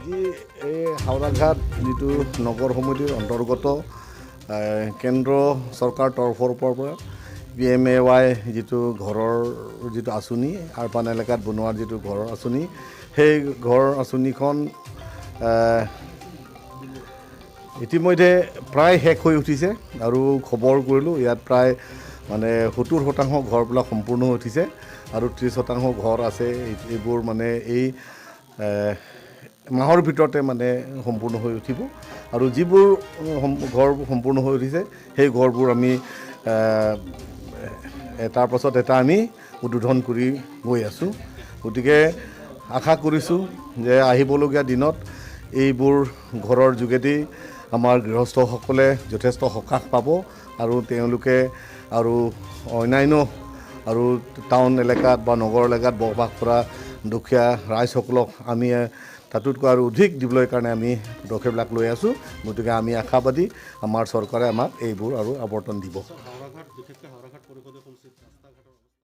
আজি এই হাওৰাঘাট যিটো নগৰ সমিতিৰ অন্তৰ্গত কেন্দ্ৰ চৰকাৰ তৰফৰ পৰা পিএমএৱাই যিটো ঘৰৰ যিটো আঁচনি, আৰবান এলেকাত বনোৱাৰ যিটো ঘৰৰ আঁচনি, সেই ঘৰ আঁচনিখন ইতিমধ্যে প্ৰায় শেষ হৈ উঠিছে। আৰু খবৰ কৰিলোঁ, ইয়াত প্ৰায় মানে 70% ঘৰবিলাক সম্পূৰ্ণ হৈ উঠিছে আৰু 30% ঘৰ আছে। এইবোৰ মানে এই মাহৰ ভিতৰতে মানে সম্পূৰ্ণ হৈ উঠিব। আৰু যিবোৰ ঘৰ সম্পূৰ্ণ হৈ উঠিছে, সেই ঘৰবোৰ আমি এটাৰ পাছত এটা আমি উদ্বোধন কৰি গৈ আছোঁ। গতিকে আশা কৰিছোঁ যে আহিবলগীয়া দিনত এইবোৰ ঘৰৰ যোগেদি আমাৰ গৃহস্থসকলে যথেষ্ট সকাহ পাব আৰু তেওঁলোকে আৰু অন্যান্য আৰু টাউন এলেকাত বা নগৰ এলেকাত বসবাস কৰা দুখীয়া ৰাইজসকলক আমি তাতোতকৈ আৰু অধিক দিবলৈ কাৰণে আমি পদক্ষেপবিলাক লৈ আছোঁ। গতিকে আমি আশাবাদী, আমাৰ চৰকাৰে আমাক এইবোৰ আৰু আৱৰ্তন দিব। হাওৰাঘাট বিশেষকৈ।